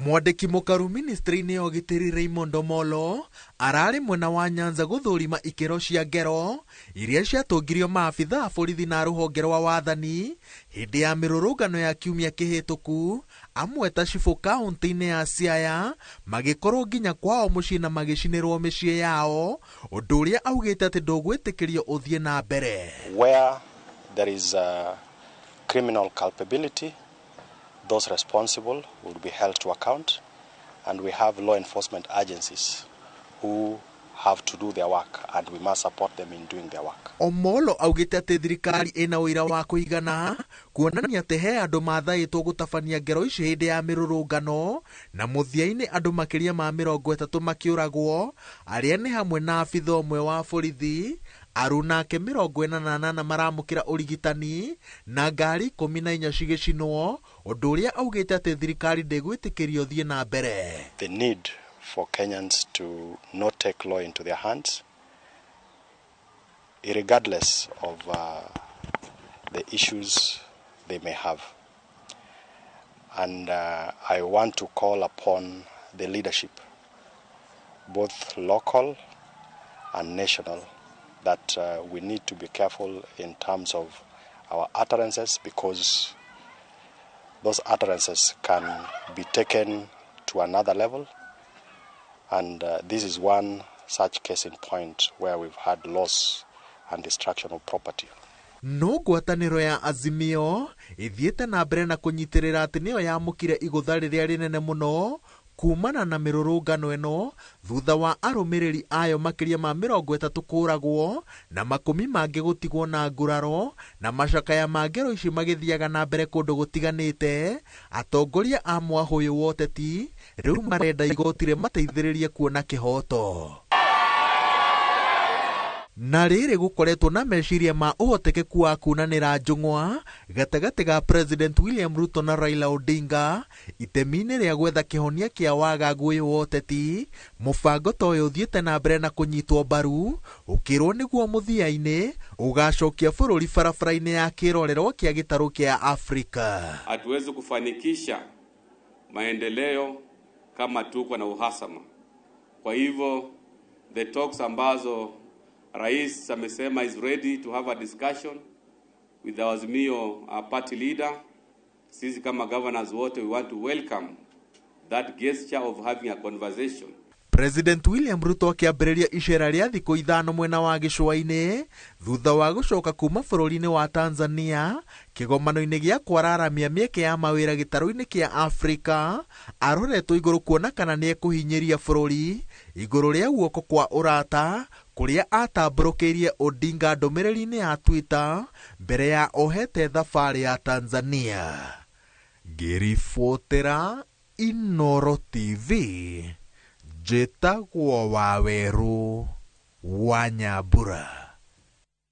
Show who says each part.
Speaker 1: Mwandĩki mũkaru ministry-inĩ ya ũgitĩri Raymond Omolo ararĩ mwena wa Nyanza gũthũrima ikĩro cia ngero iria ciatũngirio maabitha a borithi na rũhonge rwa wathani hĩndĩ ya mĩrũrũngano ya kiumia kĩhĩtũku, amwe ta cibũ kaunti-inĩ ya Siaya magĩkorwo nginya kwao mũciĩ na magĩcinĩrwo mĩciĩ yao, ũndũ ũrĩa augĩte atĩ ndũgwĩtĩkĩrio ũthiĩ na mbere.
Speaker 2: Where there is a criminal culpability, those responsible will be held to account, and we have law enforcement agencies who have to do their work, and we must support them in doing their work.
Speaker 1: Omolo augĩte atĩ thirikari ĩna ũira wa kũigana kuonania atĩ he andũ mathaĩtwo gũtabania ngero ici hĩndĩ ya mĩrũrũngano, na mũthia-inĩ andũ makĩria ma 30 makĩũragwo, arĩa nĩ hamwe na abitha ũmwe wa borithi, arunake 48 maramũkĩra ũrigitani na ngari 14 cigĩcinwo, ũndũ ũrĩa augĩte atĩ thirikari ndĩgwĩtĩkĩrio ũthiĩ na mbere.
Speaker 2: The need for Kenyans to not take law into their hands, regardless of the issues they may have. And I want to call upon the leadership, both local and national, that we need to be careful in terms of our utterances, because those utterances can be taken to another level. And this is one such case in point where we've had loss and destruction of property.
Speaker 1: No ngwatanĩro ya Azimio ĩthiĩte na mbere na kũnyitĩrĩra atĩ nĩyo yamũkire igũtha rĩrĩa rĩnene mũno kumana na mĩrũrũngano ĩno thutha wa arũmĩrĩri ayo makĩria ma 30 kũragwo na makũmi mangĩ gũtigwo na nguraro, na macakaya ma ngero ici magĩthiaga na mbere kũndũ gũtiganĩte. Atongoria a mwahũ ũyũ wa ũteti rĩu marenda igoti rĩmateithĩrĩrie kuona kĩhoto. Na rĩrĩ gũkoretwo na meciria ma ũhotekeku wa kunanĩra njũng'wa gatagatĩ ga President William Ruto na Raila Odinga itemi-inĩ rĩa gwetha kĩhonia kĩa wagagu ũyũ wa ũteti. Mũbango ta ũyũ ũthiĩte na mbere na kũnyitwo mbaru ũkĩrwo nĩguo mũthia-inĩ ũgacokia bũrũri barabara-inĩ ya kĩrorerwa kĩa gĩtarũ kĩa Afrika.
Speaker 3: Hatuwezi kufanikisha maendeleo kama tuko na uhasama. Kwa hivyo the talks ambazo Rais amesema is ready to have a discussion with the Azimio party leader. Sisi kama governors wote we want to welcome that gesture of having a conversation.
Speaker 1: President William Ruto akĩambĩrĩria icera rĩa thikũ 5 mwena wa gĩcũa-inĩ thutha wa gũcoka kuma bũrũri-inĩ wa Tanzania kĩgomano-inĩ gĩa kwararamia mĩeke ya mawĩra gĩtarũ-inĩ kĩa Afrika. Aroretwo igũrũ kuona kana nĩekũhinyĩria bũrũri igũrũ rĩa guoko kwa ũrata kũrĩa atambũrũkĩirie Odinga ndũmĩrĩri-inĩ ya Twitter mbere ya ohete thabarĩ ya Tanzania. Ngĩribotera Inooro TV, njĩtagwo Wawerũ wa Nyambura.